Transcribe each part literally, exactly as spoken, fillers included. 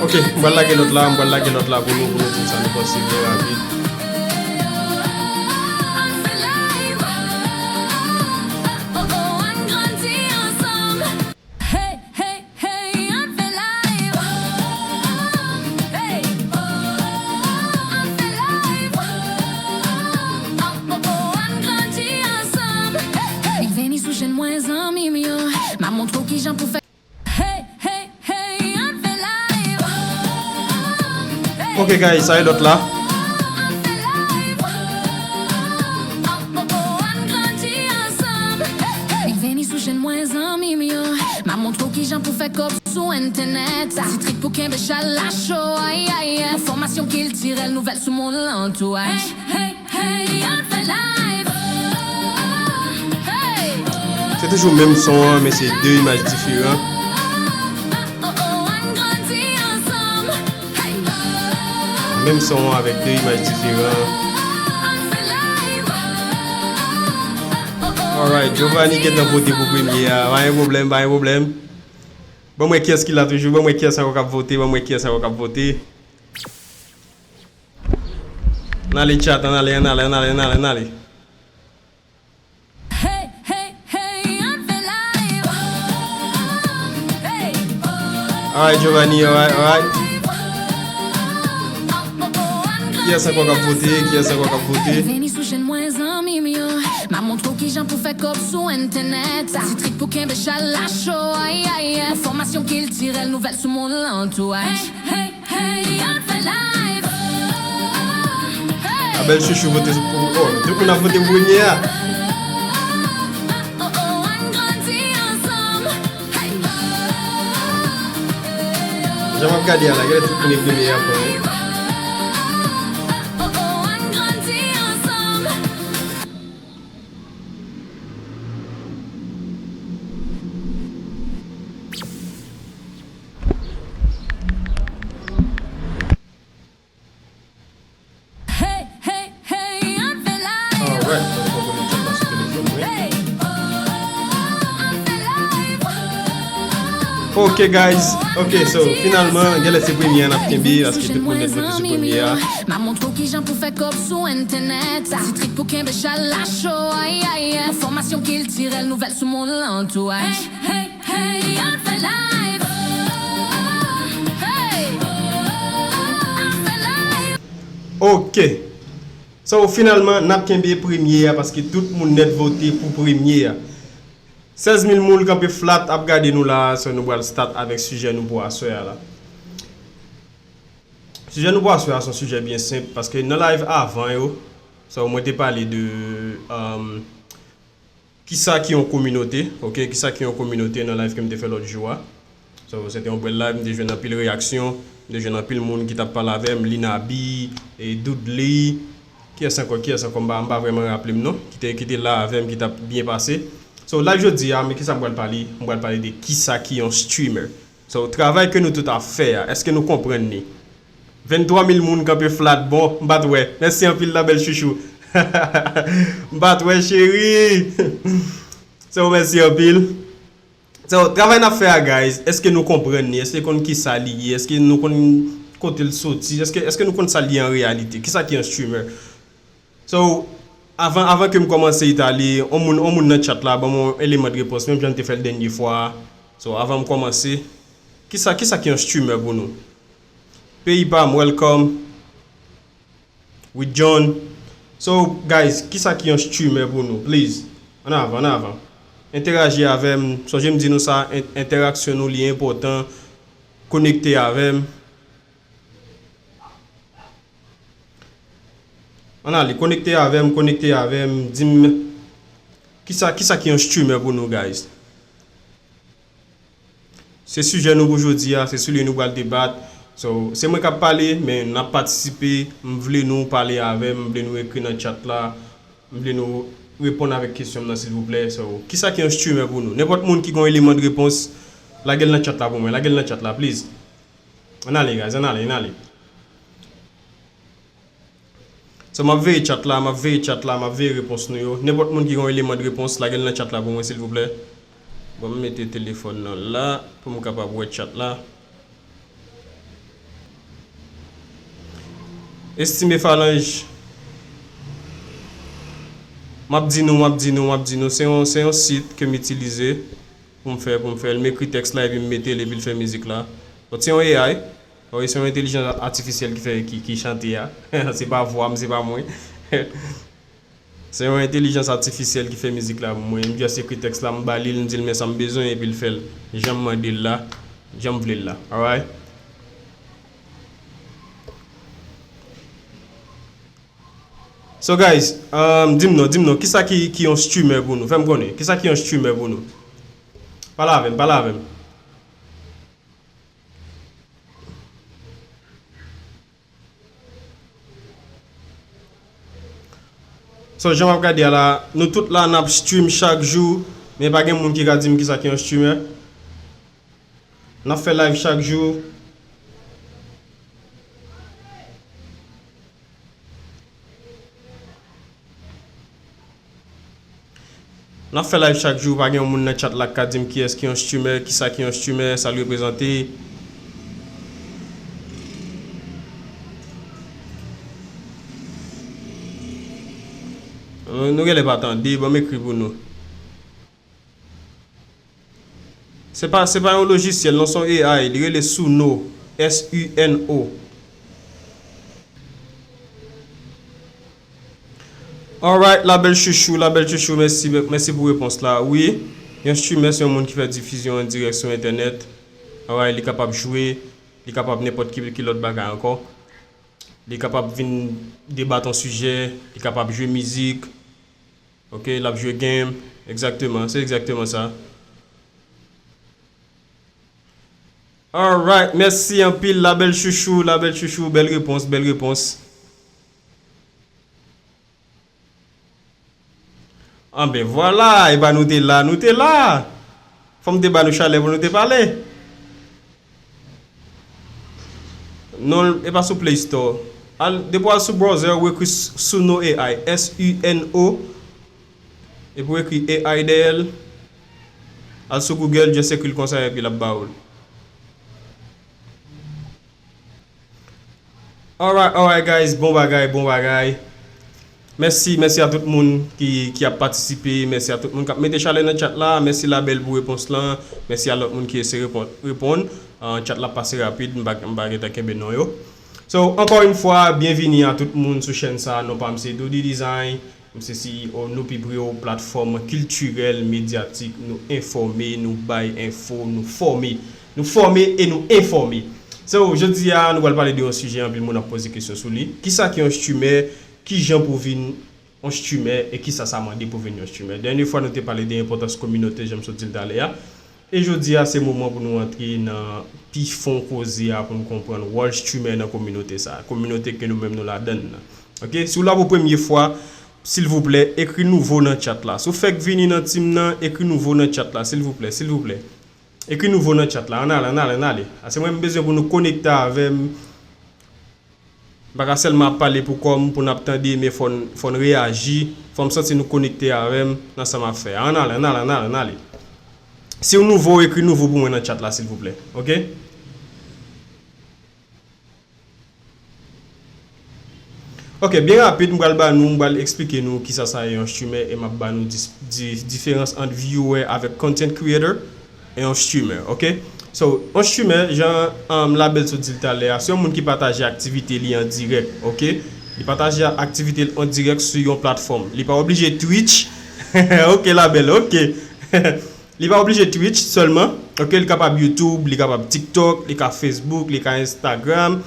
Ok, m pral lage lòt la, m pral lage lòt la pou nou, pou nou di m sa nou panse byen rapid. Hey, hey, hey, ann fè live. Hey, ann fè live. Ann grandi ansanm. Hey, hey. Vini sou chèn mwen, zanmi m yo. M a montre w kijan pou fè. Hey, hey, hey, ann fè live. Hey. Ok, guys, sa e lòt la. Ann fè live. Ann grandi ansanm. Hey, hey. Vini sou chèn mwen, zanmi m yo. M a montre w kijan pou fè kòb sou entènèt. Ti trik pou kenbe chalè cho, ay, ay, ay. Enfòmasyon kiltirèl, nouvèl sou moun lan tou, ay. Hey, hey, ann fè live. Hey. Se toujou menm son an, men se de imaj diferan. Oh, oh, ann grandi ansanm. Hey. Menm son an avèk de imaj diferan. Ann fè live. Alright, Giovanni gentan vote pou premye a. Pa gen pwoblèm, pa gen pwoblèm. Ban m wè kiyès ki la toujou. Ban m wè kiyès ankò k ap vote. Ban m wè kiyès ankò k ap vote. Ann ale chat, ann ale, ann ale, ann ale, ann ale, ann ale. Hey, hey, hey, ann fè live. Hey. Alright, Giovanni, alright, alright. Kiyès ankò k ap vote? Kiyès ankò k ap vote? Vini sou chèn mwen, zanmi m yo. M a montre w kijan pou fè kòb sou entènèt. Ti trik pou kenbe chalè cho, ay, ay, ay. Enfòmasyon kiltirèl, nouvèl sou moun lan tou, ay. Hey, hey, hey, ann fè live. Hey. Abèl Chouchou vote pou, oh, tout moun ap vote pou premye a. Oh, oh, ann grandi ansanm. Hey. Jan m ap gade a la, genlè tout moun e premye a pran, wi. Oh, oh, ann grandi ansanm. Hey, hey, hey, ann fè live. Alright, mwen poko vin tchèk la sou telefòn mwen. Hey, oh, ann fè live. Ok, guys. Ok, so, finalman, genlè se premye a n ap kenbe, paske tout moun nèt vote sou premye a. M a montre w kijan pou fè kòb sou entènèt. Ti trik pou kenbe chalè cho, ay, ay, ay. Enfòmasyon kiltirèl, nouvèl sou moun lan tou, ay. Hey, hey, hey, ann fè live. Hey, ann fè live. Ok. So, finalman, n ap kenbe premye a, paske tout moun nèt vote pou premye a. Sèz mil moun kanpe flat ap gade nou la, so nou pral start avèk sijè nou pou aswè a la. Sijè nou pou aswè a se yon sijè byen senp, paske nan live avan yo, so mwen te pale de, um, kisa ki yon kominote, ok, kisa ki yon kominote nan live ke m te fè lòt jou a. So, se te yon bèl live, m te jwenn anpil reyaksyon, m te jwenn anpil moun ki t ap pale avè m, Lina B, e Doodly, kiyès ankò, kiyès ankò, m pa, m pa vrèman raple m non, ki te, ki te la avè m, ki t ap byen pase. So, live jodi a, men kisa m pral pale? M pral pale de kisa ki yon streamer. So, travay ke nou tout ap fè a, èske nou konprann li? Venntwa mil moun kanpe flat, bon, m pa t wè. Mèsi anpil, la bèl chouchou. M pa t wè, cheri. So, mèsi anpil. So, travay n ap fè a, guys, èske nou konprann li? Èske nou konn kisa li ye? Èske nou konn kote l soti? Èske, èske nou konn sa l ye an reyalite? Kisa ki yon streamer? So, avan, avan ke m kòmanse, Itali, on moun, on moun nan chat la, ban m yon eleman de repons, menm jan n te fè l dènye fwa a. So, avan m kòmanse, kisa, kisa ki yon streamer pou nou? Peyi pa m, welcome. With John. So, guys, kisa ki yon streamer pou nou? Please, ann avan, ann avan. Entèaji avè m. Sonje m di nou sa, en-, entèraksyon nou li enpòtan. Konekte avè m. Ann ale, konekte avè m, konekte avè m, di m kisa, kisa ki yon streamer pou nou, guys. Se sijè nou pou jodi a, se sou li nou pral debat. So, se mwen k ap pale, men n ap patisipe. M vle nou pale avè m, m vle nou ekri nan chat la, m vle nou reponn avèk kesyon m nan, silvouplè. So, kisa ki yon streamer pou nou? Nenpòt moun ki gen yon eleman de repons, lage l nan chat la pou mwen, lage l nan chat la, please. Ann ale, guys, ann ale, ann ale. So, m ap veye chat la, m ap veye chat la, m ap veye repons nou yo. Nenpòt moun ki gen yon eleman de repons, lage l nan chat la pou mwen, silvouplè. Bon, m mete telefòn nan la, pou m kapab wè chat la. Estime Falanj, m ap di nou, m ap di nou, m ap di nou, se yon, se yon sit ke m itilize pou m fè, pou m fè l. M ekri tèks la epi m mete l epi l fè mizik la. Donk, se yon A I. Wi, se yon entèlijans atifisyèl ki fè, ki, ki chante a. Se pa vwa m, se pa mwen. Se yon entèlijans atifisyèl ki fè mizik la pou mwen. M just ekri tèks la, m ba li l, m di l men sa m bezwen, epi l fè l jan m mande l la, jan m vle l la. Alright? So guys, um, di m non, di m non, kisa ki, ki yon streamer pou nou? Fè m konnen, kisa ki yon streamer pou nou? Pale avè m, pale avè m. So, jan m ap gade a la, nou tout la n ap stream chak jou, men pa gen moun ki ka di m kisa ki yon streamer. N ap fè live chak jou. N ap fè live chak jou, pa gen yon moun nan chat la k ka di m kiyès ki yon streamer, kisa ki yon streamer, sa l reprezante. Nou, nou genlè pa tande, ban m ekri pou nou. Se pa, se pa yon lojisyèl, non, se yon A I. Li rele Suno, S U N O. Alright, la belle chouchou, la belle chouchou, mèsi, mèsi pou repons la. Wi, yon streamer se yon moun ki fè difizyon an dirèk sou entènèt. Alright, li kapab jwe, li kapab nenpòt ki, ki lòt bagay ankò. Li kapab vin debat yon sijè, li kapab jwe mizik. Ok, l ap jwe game. Egzakteman, se egzakteman sa. Alright, mèsi anpil, la belle chouchou, la belle chouchou, bèl repons, bèl repons. Anben, vwala, e ba nou te la, nou te la. Fò m te ba nou chalè pou nou te pale. Non, e pa sou Play Store. Al, depi w al sou browser, ou ekri S-, Suno A I, S U N O, epi w ekri A I dèyè l. Al sou Google, just ekri l konsa, epi l ap ba ou l. Alright, alright, guys, bon bagay, bon bagay. Mèsi, mèsi a tout moun ki, ki ap patisipe, mèsi a tout moun k ap mete chalè nan chat la, mèsi Labèl pou repons lan, mèsi a lòt moun ki eseye reponn, reponn. Ah, chat la pase rapid, m pa, m pa gentan kenbe non yo. So, encore une fois, byenvini a tout moun sou chèn sa, non pa m se Doody Design. M se C E O Nou Pi Pre Wo, platfòm kiltirèl, medyatik, nou enfòme, nou bay enfo, nou fòme. Nou fòme e nou enfòme. So, jodi a, nou pral pale de yon sijè anpil moun ap poze kesyon sou li. Kisa ki yon streamer? Kijan pou vin yon streamer? E kisa sa mande pou vin yon streamer? Dènye fwa, nou te pale de enpòtans kominote, jan m sot di l talè a. E jodi a, se moman pou nou antre nan pi fon koze a, pou nou konprann wòl streamer nan kominote sa a, kominote ke nou menm nou ladann nan. Ok? Si w la pou premye fwa, silvouplè, ekri nouvo nan chat la. Si w fèk vini nan team nan, ekri nouvo nan chat la, silvouplè, silvouplè. Ekri nouvo nan chat la. Ann ale, ann ale, ann ale. Ase mwen, m bezwen pou nou konekte avè m. M pa ka sèlman ap pale pou kò m, pou n ap tande, men fò n, fò n reyaji, fò m santi nou konekte avè m nan sa m ap fè a. Ann ale, ann ale, ann ale, ann ale. Si w nouvo, ekri nouvo pou mwen nan chat la, silvouplè. Ok? Ok, byen rapid, m pral ba nou, m pral eksplike nou kisa sa ye yon streamer e m ap ba nou dis-, di-, diferans ant viewer avèk content creator e yon streamer, ok? So, yon streamer, jan, um, Labèl sot di l talè a, se yon moun ki pataje aktivite li an dirèk, ok? Li pataje aktivite l an dirèk sou yon platfòm. Li pa oblije Twitch. Ok, Labèl, ok. Li pa oblije Twitch sèlman, ok? Li kapab YouTube, li kapab TikTok, li ka Facebook, li ka Instagram.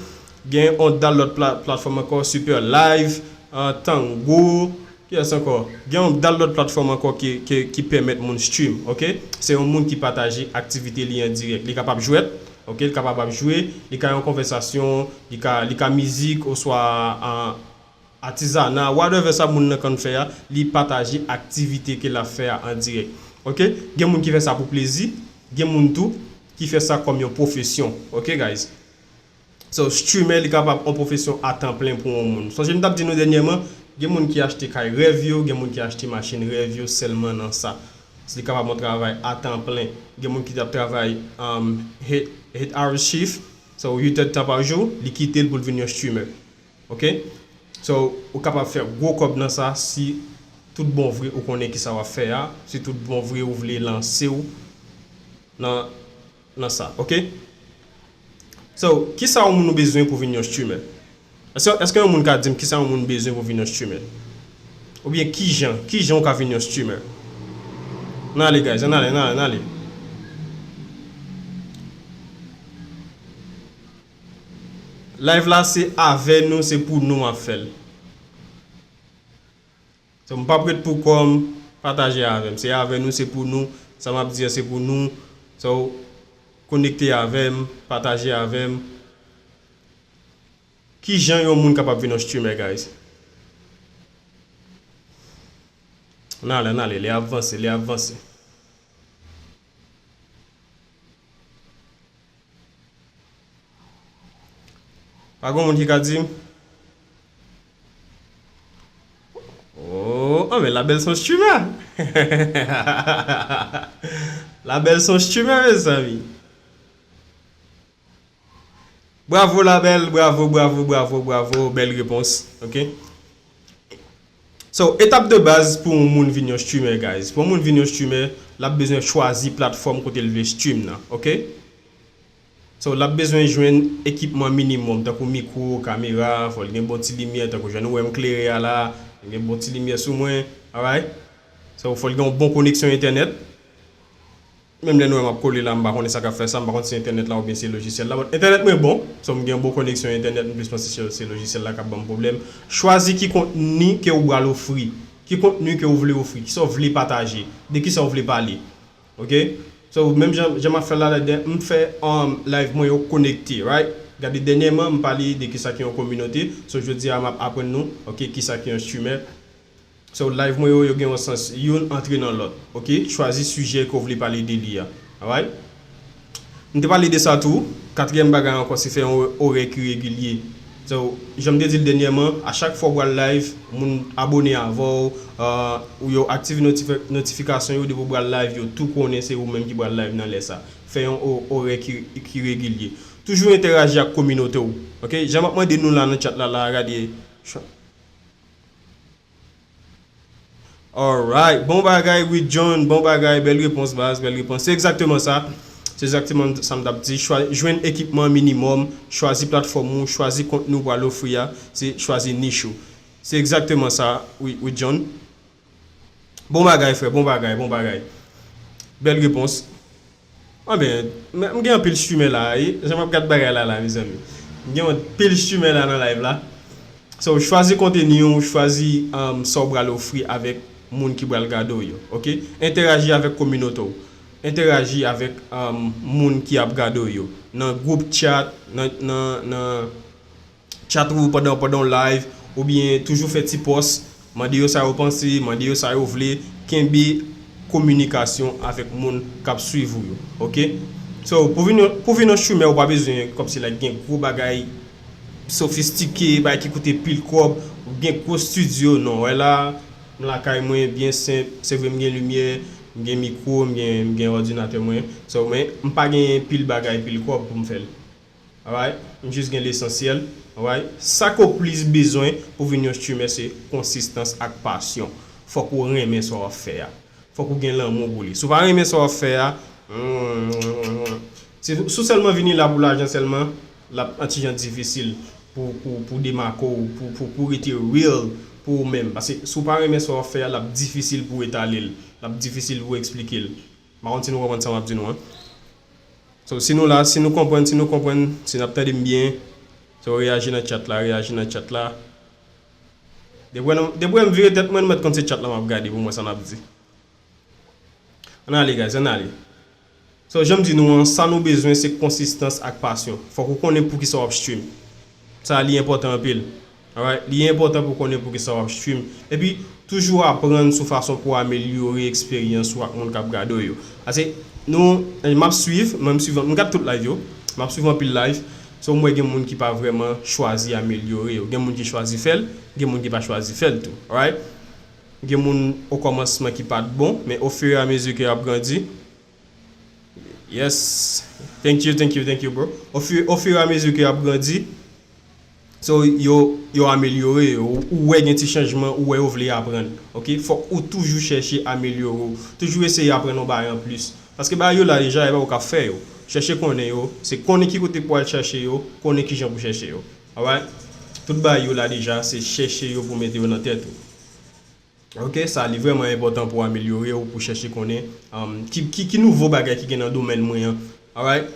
Gen yon dal lòt pla-, platfòm ankò, Super Live, uh, Tango, kiyès ankò? Gen yon dal lòt platfòm ankò ki, ki, ki pèmèt moun stream, ok? Se yon moun ki pataje aktivite li an dirèk. Li kapab jwèt, ok? Li kapab ap jwe, li ka yon konvèsasyon, li ka, li ka mizik, oswa, uh, atizana, whatever sa moun nan konn fè a, li pataje aktivite ke l ap fè a an dirèk. Ok? Gen moun ki fè sa pou plezi, gen moun tou ki fè sa kòm yon pwofesyon. Ok, guys? So, streamer, li kapab yon pwofesyon a tan plen pou yon moun. Sonje m t ap di nou dènyèman, gen moun ki achte kay rèv yo, gen moun ki achte machin rèv yo sèlman nan sa. Li kapab yon travay a tan plen. Gen moun ki t ap travay, um, eight, eight hours shift, so, uit èdtan pa jou, li kite l pou l vin yon streamer. Ok? So, ou kapab fè gwo kòb nan sa si tout bon vre ou konnen kisa w ap fè a, si tout bon vre ou vle lanse w nan, nan sa, ok? So, kisa yon moun ou bezwen pou vin yon streamer? Èske, èske yon moun ka di m kisa yon moun bezwen pou vin yon streamer? Oubyen kijan, kijan ou ka vin yon streamer? Ann ale, guys, ann ale, ann ale, ann ale. Live la se avè nou, se pou nou m ap fè l. So, m p ap ret pou kò m, pataje avè m. Se avè nou, se pou nou. Sa m ap di a, se pou nou. So, konekte avè m, pataje avè m. Kijan yon moun kapab vin yon streamer, guys? Ann ale, ann ale, lè ap vanse, lè ap vanse. Pa gen moun ki ka di m? Oh, oh, men Label se yon streamer. Label se yon streamer, mezanmi. Bravo, Label, bravo, bravo, bravo, bravo, bèl repons, ok? So, etap de baz pou yon moun vin yon streamer, guys. Pou yon moun vin yon streamer, l ap bezwen chwazi platfòm kote l vle stream nan, ok? So, l ap bezwen jwenn ekipman minimòm, tankou mikwo, kamera, fò l gen bon ti limyè, tankou jan nou wè m klere a la, gen bon ti limyè sou mwen, alright? So, fò l gen yon bon koneksyon entènèt. Menm lè nou wè m ap kole la, m pa konnen sa k ap fè sa, m pa konn si entènèt la oubyen se lojisyèl la. But entènèt mwen bon, so m gen bon koneksyon entènèt, m plis panse se, se lojisyèl la k ap ban m pwoblèm. Chwazi ki kontni ke ou pral ofri, ki kontni ke ou vle ofri, kisa ou vle pataje, de kisa ou vle pale. Ok? So, menm jan, jan m ap fè la, la, m fè um, live mwen yo konekte, right? Gade, dènyèman, m pale de kisa ki yon kominote. So, jodi a, m ap aprann nou, ok, kisa ki yon streamer. So, live mwen yo, yo gen yon sans, youn antre nan lòt. Ok? Chwazi sijè ke w vle pale de li a. Alright? M te pale de sa tou. Katriyèm bagay ankò, se fè yon orè ki regilye. So, jan m te di l dènyèman, a chak fwa w pral live, moun abone avè w, uh, ou yo aktive notifi-, notifikasyon yo depi w pral live, yo tou konnen se ou menm ki pral live nan lè sa. Fè yon o-, orè ki, ki regilye. Toujou entèraji ak kominote w. Ok? Jan m ap mande nou la nan chat la, la, gade. Alright, bon bagay, Reed John, bon bagay, bèl repons, baz, bèl repons. Se egzakteman sa. Se egzakteman sa m t ap di. Chwa-, jwenn ekipman minimòm, chwazi platfòm ou, chwazi kontni ou pral ofri a, se chwazi nich ou. Se egzakteman sa, Reed, Reed John. Bon bagay, frè, bon bagay, bon bagay. Bèl repons. Anben, m, m gen anpil streamer la, wi. Jan m ap gad bagay la, la, mezanmi. M gen anpil streamer la nan live la. So, chwazi kontni w, chwazi, um, sa w pral ofri avèk moun ki pral gade w yo, ok? Entèraji avèk kominote w. Entèraji avèk, um, moun ki ap gade w yo. Nan gwoup chat, nan, nan, nan, chat ou pandan, pandan w live, oubyen toujou fè ti pòs, mande yo sa yo panse, mande yo sa yo vle, kenbe kominikasyon avèk moun k ap swiv ou yo, ok? So, pou vin, pou vin yon streamer, ou pa bezwen kòmsi like gen gwo bagay sofistike, bagay ki koute pil kòb, ou gen gwo estidyo, non, wè la, m lakay mwen, byen senp, se vre m gen limyè, m gen mikwo, m gen, m gen òdinatè mwen, so, men m pa gen pil bagay, pil kòb pou m fè l. Alright? M jis gen lesansyèl. Alright? Sa ke w plis bezwen pou vin yon streamer se konsistans ak pasyon. Fòk ou renmen sa w ap fè a. Fòk ou gen lanmou pou li. Si w pa renmen sa w ap fè a, hmm, si, si w sèlman vini la pou lajan sèlman, l ap yon ti jan difisil pou, pou, pou demake w, pou, pou, pou rete real pou ou menm. Paske si w pa renmen sa w ap fè a, l ap difisil pou w etale l. L ap difisil pou w eksplike l. M pa konn si nou konprann sa m ap di nou an. So, si nou la, si nou konprann, si nou konprann, si n ap tande m byen, so, reyaji nan chat la, reyaji nan chat la. Depi wè m, depi wè m vire tèt mwen, nou mèt konn se chat la m ap gade pou m wè sa n ap di. Ann ale, guys, ann ale. So, jan m di nou an, sa nou bezwen se konsistans ak pasyon. Fòk ou konnen poukisa w ap stream. Sa a, li enpòtan anpil. Alright? Li enpòtan pou w konnen poukisa w ap stream. Epi, toujou aprann sou fason pou w amelyore eksperyans ou ak moun k ap gade w yo. Paske nou, m ap swiv, mwen m swiv, m gad tout live yo. M ap swiv anpil live. So, m wè gen moun ki pa vrèman chwazi amelyore yo. Gen moun ki chwazi fè l, gen moun ki pa chwazi fè l tou. Alright? Gen moun okòmansman ki pa t bon, men au fur et à mesure ke y ap grandi, Yes. Thank you, thank you, thank you, bro. Au fur, au fur et à mesure ke y ap grandi, So, yo, yo amelyore yo. Ou, ou wè gen ti chanjman, ou wè yo vle aprann. Ok? Fòk ou toujou chèche amelyore w. Toujou eseye aprann yon bagay anplis. Paske bagay yo la deja, e pa ou k ap fè yo. Chèche konnen yo. Se konnen ki kote pou al chèche yo, konnen kijan pou chèche yo. Alright? Tout bagay yo la deja, se chèche yo pou mete yo nan tèt ou. Ok, sa li vrèman enpòtan pou amelyore w, pou chèche konnen, um, ki, ki, ki nouvo bagay ki gen nan domèn mwen an. Alright?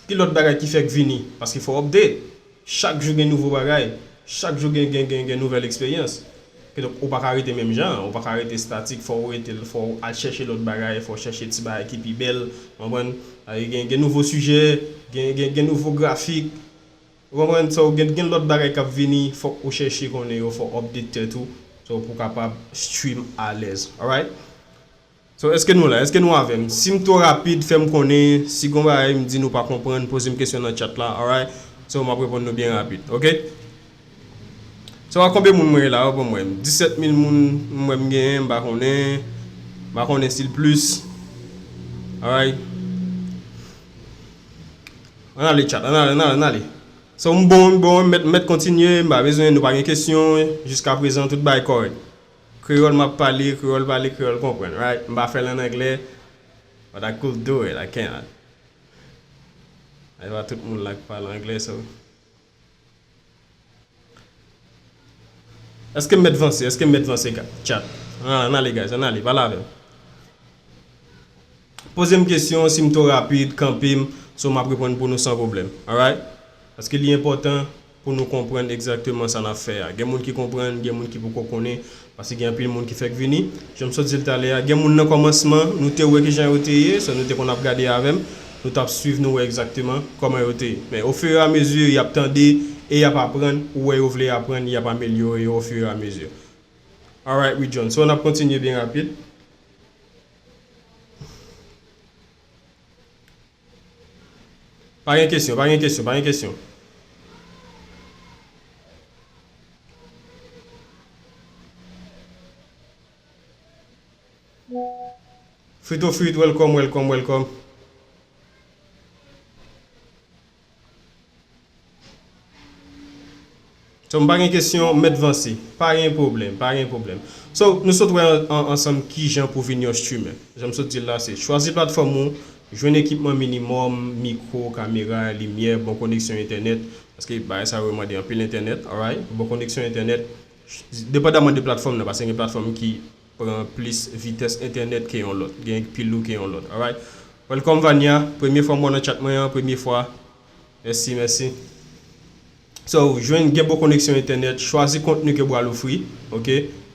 Ki lòt bagay ki fèk vini? Paske fò w update. Chak jou gen nouvo bagay. Chak jou gen, gen, gen, gen nouvèl eksperyans. Kidonk, ou pa ka rete menm jan, ou pa ka rete statik, fò w rete, fò w al chèche lòt bagay, fò w chèche ti bagay ki pi bèl, w konprann? Gen, gen, gen nouvo sijè, gen, gen, gen nouvo grafik, ou konprann? So, gen, gen lòt bagay k ap vini, fòk ou chèche konnen yo, fò w update tèt ou, so, pou w kapab stream alèz, alright? So, èske nou la? Èske nou avè m? Si m twò rapid, fè m konnen. Si gon bagay m di nou pa konprann, poze m kesyon nan chat la, alright? So, m ap reponn nou byen rapid, ok? So, a konbyen moun mwen ye la? Yo ban m wè. Disèt mil moun m wè m genyen, m pa konnen. M pa konnen si l plis. Alright? Ann ale chat, ann ale, ann ale, ann ale. So, m bon, m bon, m mèt, m mèt kontinye, m pa bezwen, nou pa gen kesyon. Jiskaprezan, tout bagay kòrèk. Kreyòl m ap pale, kreyòl pale, kreyòl konprann, right? M pa fè l ann anglè, but I could do it, I can. E pa tout moun la k pale anglè, so. Èske m mèt vanse? Èske m mèt vanse, ka-, chat? Ann, ann ale, guys, ann ale, pale avè m. Poze m kesyon, si m twò rapid, kanpe m, so m ap reponn pou nou san pwoblèm. Alright? Paske li enpòtan pou nou konprann egzakteman sa n ap fè a. Gen moun ki konprann, gen moun ki poko konnen, paske gen anpil moun ki fèk vini. Jan m sot di l talè a, gen moun nan kòmansman, nou te wè kijan yo te ye, so nou te konn ap gade avè m, nou t ap swiv, nou wè egzakteman kòman yo te ye. Men, ofiramezi, y ap tande e y ap aprann, ou wè yo vle aprann, y ap amelyore yo ofiramezi. Alright, wi John. So, n ap kontinye byen rapid. Pa gen kesyon, pa gen kesyon, pa gen kesyon. Frito Frit, welcome, welcome, welcome. So, m pa gen kesyon, m mèt vanse. Pa gen pwoblèm, pa gen pwoblèm. So, nou sot wè an-, an-, ansanm kijan pou vin yon streamer. Jan m sot di l la, se chwazi platfòm ou, jwenn ekipman minimòm, mikwo, kamera, limyè, bon koneksyon entènèt, paske bagay sa yo mande anpil entènèt, alright? Bon koneksyon entènèt, depandaman de platfòm nan, paske gen platfòm ki pran plis vitès entènèt ke yon lòt, gen pil lou ke yon lòt, alright? Welcome Vania, premye fwa m wè w nan chat mwen an, premye fwa. Mèsi, mèsi. So, jwenn gen bon koneksyon entènèt, chwazi kontni ke w pral ofri, ok?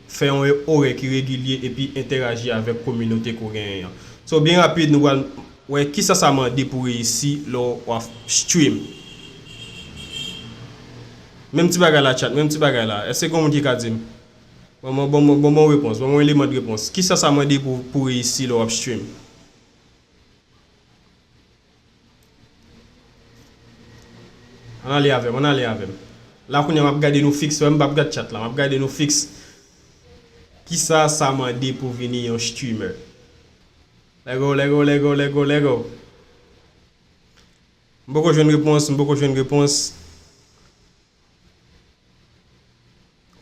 Fè yon orè ki regilye epi entèraji avèk kominote ke w genyen an. So, byen rapid, nou pral wè kisa sa mande pou reyisi lè w ap stream. Menm ti bagay la, chat, menm ti bagay la. Èske gen moun ki ka di m? Ban mwen, ban mwen, ban mwen yon repons, ban mwen yon eleman de repons. Kisa sa mande pou, pou reyisi lè w ap stream? Ann ale avè m, ann ale avè m. La kounye a m ap gade nou fiks, wè m p ap gad chat la, m ap gade nou fiks. Kisa sa mande pou vini yon streamer? Lego, lego, lego, lego, lego. M poko jwenn repons, m poko jwenn repons.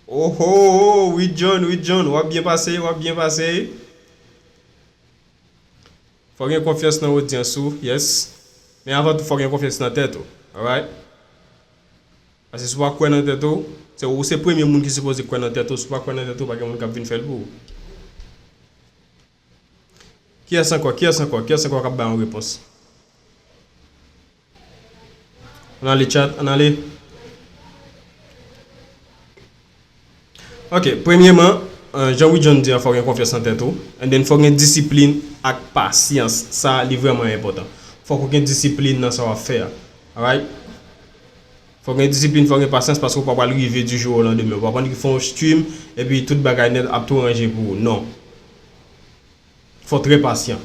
Oho, wi John, wi John, w ap byen pase, w ap byen pase. Fò gen konfyans nan odyans ou, yes. Men avan tou, fò gen konfyans nan tèt ou, alright? Paske si w pa kwè nan tèt ou, se ou se premye moun ki sipoze kwè nan tèt ou, si w pa kwè nan tèt ou, pa gen moun k ap vin fè l pou ou. Kiyès ankò? Kiyès ankò? Kiyès ankò k ap bay yon repons? Ann ale chat, ann ale. Ok, premyeman, eh, jan Wi John di a, fò w gen konfyans nan tèt ou. And then, fò w gen disiplin ak pasyans. Sa, li vrèman enpòtan. Fòk ou gen disiplin nan sa w ap fè a. Alright? Fò w gen disiplin, fò w gen pasyans, paske w pa pral rive du jour au lendemain. Ou pa pral fè yon stream, epi tout bagay nèt ap tou ranje pou ou. Non. Fò w trè pasyan.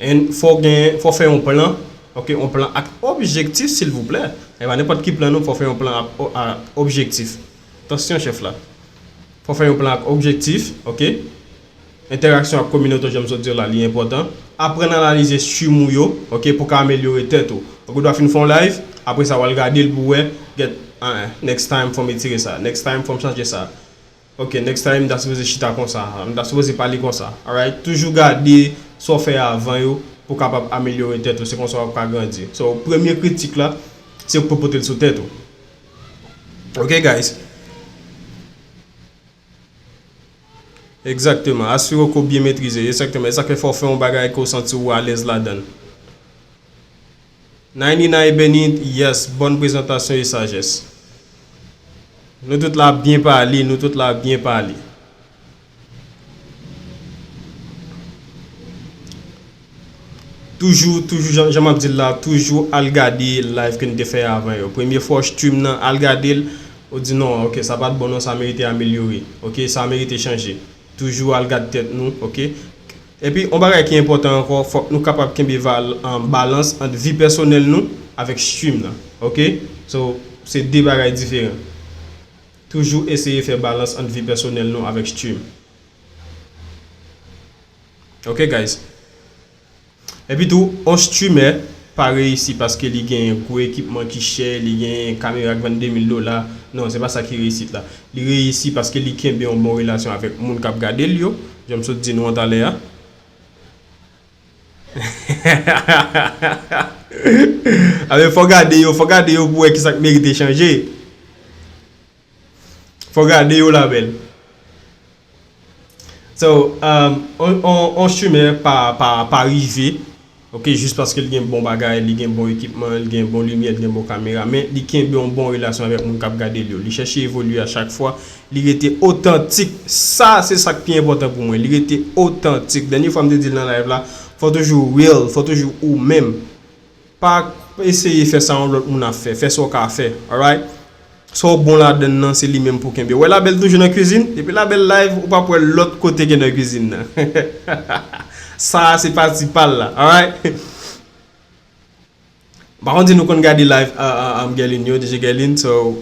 And fò w gen, fò w fè yon plan, ok, yon plan ak objektif, silvouplè. E pa nenpòt ki plan non, fò w fè yon plan ak, ak objektif. Atansyon, chèf la. Fò w fè yon plan ak objektif, ok? Entèraksyon ak kominote, jan m sot di w la, li enpòtan. Aprann analize stream ou yo, ok, pou w ka amelyore tèt ou. Ok, ou dwe fin fè yon live, apre sa, w al gade l pou w wè, gèt, An, next time fò m retire sa, next time fò m chanje sa. Ok, next time m ta sipoze chita konsa, m ta sipoze pale konsa. Alright, toujou gade sa w fè avan yo pou w kapab amelyore tèt ou, se konsa w ap ka grandi. So, premye kritik la, se ou k pou pote l sou tèt ou. Ok, guys? Egzakteman. Asire w ke w byen metrize. Egzakteman. E sa k fè fò w fè yon bagay ke w santi w alèz ladan l. Nainina Ebenit, yes, bòn prezantasyon e sajès. Nou tout la ap byen pale, nou tout la ap byen pale. Toujou, toujou, jan, jan m ap di l la, toujou al gade live ke n te fè avan yo. Premye fwa w stream nan, al gade l, ou di non, ok, sa pa t bon non, sa merite amelyore. Ok, sa merite chanje. Toujou al gad tèt nou, ok? Epi, yon bagay ki enpòtan ankò, fòk nou kapab kenbe val, an, balans ant vi pèsonèl nou avèk stream nan, ok? So, se de bagay diferan. Toujou eseye fè balans ant vi pèsonèl nou avèk stream. Ok, guys? Epi tou, yon streamer pa reyisi paske li gen gwo ekipman ki chè, li gen kamera k vann de mil dola. Non, se pa sa ki reyisit la. Li reyisi paske li kenbe yon bon relasyon avèk moun k ap gade l yo. Jan m sot di nou an talè a. Amen, fò gade yo, fò gade yo pou wè kisa k merite chanje. Fò gade yo la bèl. So, um, on, on, on streamer pa, pa, pa rive, ok, jis paske li gen bon bagay, li gen bon ekipman, li gen bon limyè, li gen bon kamera, men li kenbe yon bon relasyon avèk moun k ap gade l yo. Li chèche evolye a chak fwa, li rete otantik. Sa, se sa k pi enpòtan pou mwen. Li rete otantik. Dènye fwa m te di l nan live la, fò toujou real, fò toujou ou menm. Pa eseye fè sa yon lòt moun ap fè. Fè sa w ka fè. Alright? Sa w bon ladann nan, se li menm pou kenbe. Wè Labèl toujou nan kwizin. Depi Labèl live, ou p ap wè l lòt kote ke nan kwizin nan. Sa a se pati pa l la. Alright? M pa konn si nou konn gade live a, a, a Gèlin yo, D J Gèlin, so,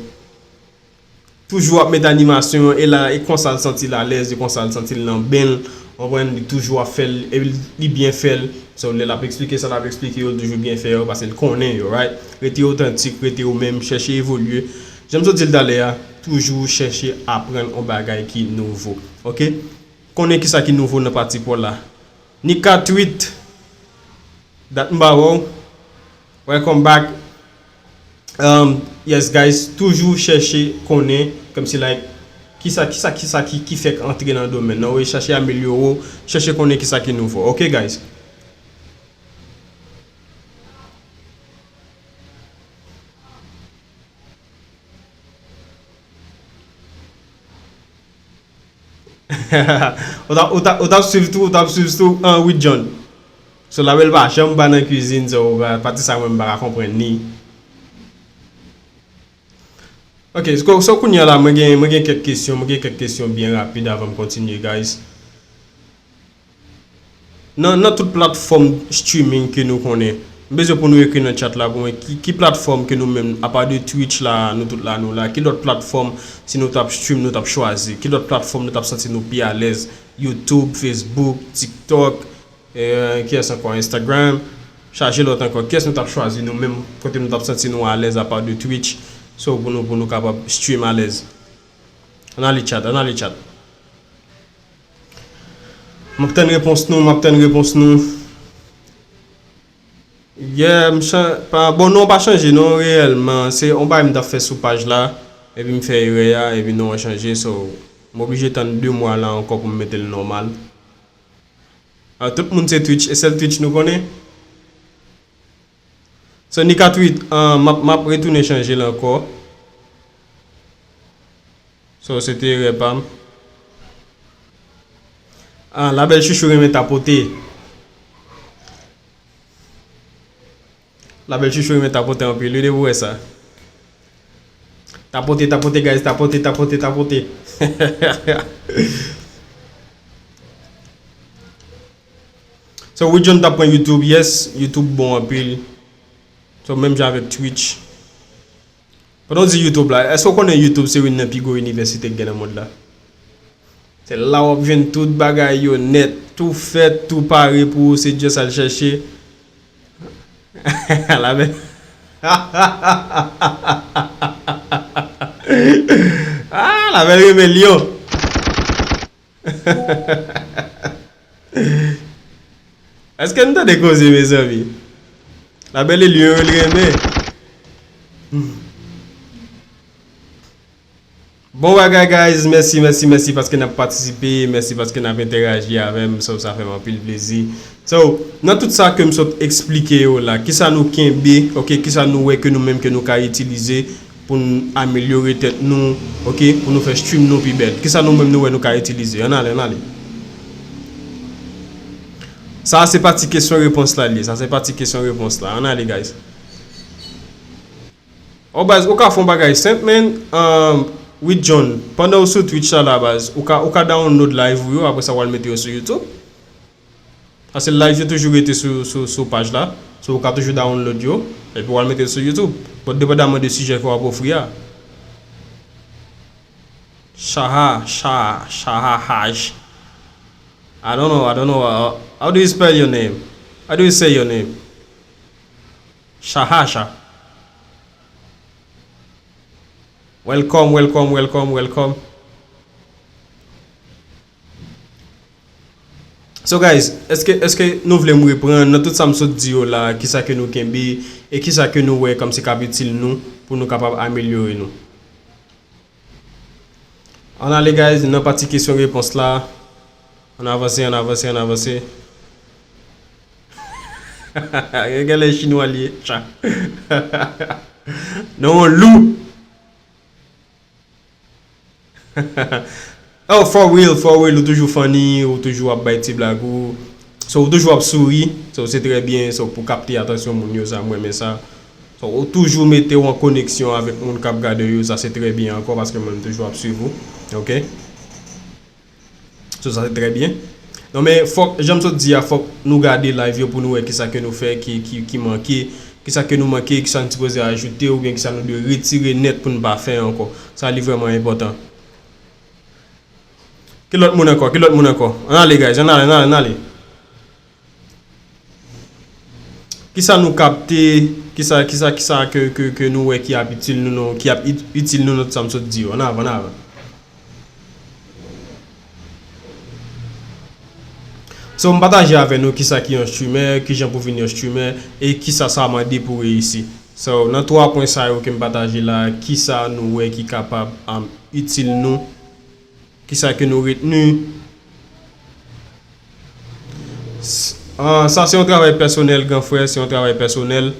toujou ap met animasyon, e la, e konsa l santi l alèz, e konsa l santi l nan ben l, w konprann, li toujou ap fè l, e li, li byen fè l. So, lè l ap eksplike sa l ap eksplike yo, l toujou byen fè yo, paske l konnen yo, right? Rete otantik, rete ou menm, chèche evolye. Jan m sot di l talè a, toujou chèche aprann yon bagay ki nouvo. Ok? Konnen kisa ki nouvo nan pati pa w la. Nika Tweet, dat m pa wè w. Welcome back. Um, yes, guys, toujou chèche konnen, kòmsi, like, kisa, kisa, kisa ki, ki fèk antre nan domèn nan. Wi, chèche amelyore w, chèche konnen kisa ki nouvo. Ok, guys? Ou t ap, ou t ap, ou t ap swiv tou, ou t ap swiv tou, an, Wid John. So, Labèl pa janm pa nan kwizin, so, pa, pati sa mwen m pa ka konprann li. Ok, so, so kounye a la, mwen gen, mwen gen kèk kesyon, mwen gen kèk kesyon byen rapid avan m kontinye, guys. Nan, nan tout platfòm streaming ke nou konnen, m bezwen pou nou ekri nan chat la pou mwen, ki, ki platfòm ke nou menm, apa de Twitch la, nou tout la, nou la, ki lòt platfòm, si nou t ap stream, nou t ap chwazi? Ki lòt platfòm nou t ap santi nou pi alèz? YouTube, Facebook, TikTok, eh, kiyès ankò? Instagram. Chaje lòt ankò. Kiyès nou t ap chwazi nou menm, kote nou t ap santi nou alèz apa de Twitch? So, pou nou, pou nou kapab stream alèz. Ann ale chat, ann ale chat. M ap tann repons nou, m ap tann repons nou. Yeah, m chan-, pa, bon, non, pa chanje, non, reyèlman. Se yon bagay m t ap fè sou paj la, epi m fè erè a, epi non an chanje, so, m oblije tann de mwa la ankò pou m mete l nòmal. Ah, tout moun se Twitch, e sèl Twitch nou konnen? So, Nika Tweet, ah, m ap, m ap retounen chanje l ankò. So, se te erè pa m. Ah, Labèl Chouchou renmen tapote. Labèl Chouchou renmen tapote anpil, wi, depi w wè sa. Tapote, tapote, guys, tapote, tapote, tapote. So, Wid John t ap pran YouTube, yes, YouTube bon anpil. So, menm jan avèk Twitch. Pandan w di YouTube la, èske w konnen YouTube se youn nan pi gwo inivèsite k gen nan mond la? Se la w ap jwenn tout bagay yo nèt, tou fèt, tou pare pou ou, se just al chèche. Labèl. Ah, la belle rébellion. Èske n tande koze, mezanmi? La belle rébellion, l renmen. Bon bagay, guys. Mèsi, mèsi, mèsi paske n ap patisipe. Mèsi paske n ap entèraji avè m. So, sa fè m anpil plezi. So, nan tout sa ke m sot eksplike yo la, kisa nou kenbe, ok, kisa nou wè ke nou menm ke nou ka itilize pou n amelyore tèt nou, ok, pou nou fè stream nou pi bèl? Kisa nou menm nou wè nou ka itilize? Ann ale, ann ale. Sa se pati kesyon repons la li ye. Sa se pati kesyon repons la. Ann ale, guys. Oh, baz, ou ka fè yon bagay senp, man. Um, with John, pandan w sou Twitch la, la, baz, ou ka, ou ka download live ou yo, apre sa, w al mete yo sou YouTube. Paske live yo toujou rete sou, sou, sou paj la. So, ou ka toujou download yo, epi w al mete yo sou YouTube. Bon, depandaman de sijè ke w ap ofri a. Shaha, Shaha, Shaha Haj. I don't know, I don't know. Uh, how do you spell your name? How do you say your name? Shahasha. Welcome, welcome, welcome, welcome. So guys, èske, èske nou vle m reprann nan tout sa m sot di yo la, kisa ke nou kenbe e kisa ke nou wè kòmsi k ap itil nou pou nou kapab amelyore nou? Ann ale, guys, nan pati kesyon repons la. Ann avanse, ann avanse, ann avanse. Genlè chinwa li ye, tcha. Non, lou. Oh, for real, for real, ou toujou funny, ou toujou ap bay ti blag ou. So, ou toujou ap souri, so, se trè byen, so, pou kapte atansyon moun yo, sa, m renmen sa. So, ou toujou mete w an koneksyon avèk moun k ap gade yo, sa se trè byen ankò, paske mwen, m toujou ap swiv ou, ok? So, sa se trè byen. Non, men fòk, jan m sot di a, fòk nou gade live yo pou nou wè kisa ke nou fè ki, ki, ki manke, kisa ke nou manke, kisa n sipoze ajoute, oubyen kisa nou dwe retire nèt pou n pa fè ankò. Sa li vrèman enpòtan. Ki lòt moun ankò? Ki lòt moun ankò? Ann ale, guys, ann ale, ann ale, ann ale. Kisa nou kapte? Kisa, kisa, kisa ke, ke, ke nou wè ki ap itil nou, non, ki ap it-, itil nou nan sa m sot di yo? Ann avan, ann avan. So, m pataje avè nou kisa ki yon streamer, kijan pou vin yon streamer, e kisa sa mande pou reyisi. So, nan twa pwen sa yo ke m pataje la, kisa nou wè ki kapab, um, itil nou? Kisa ke nou retni? S-, ah, sa se yon travay pèsonèl, gran frè, se yon travay pèsonèl.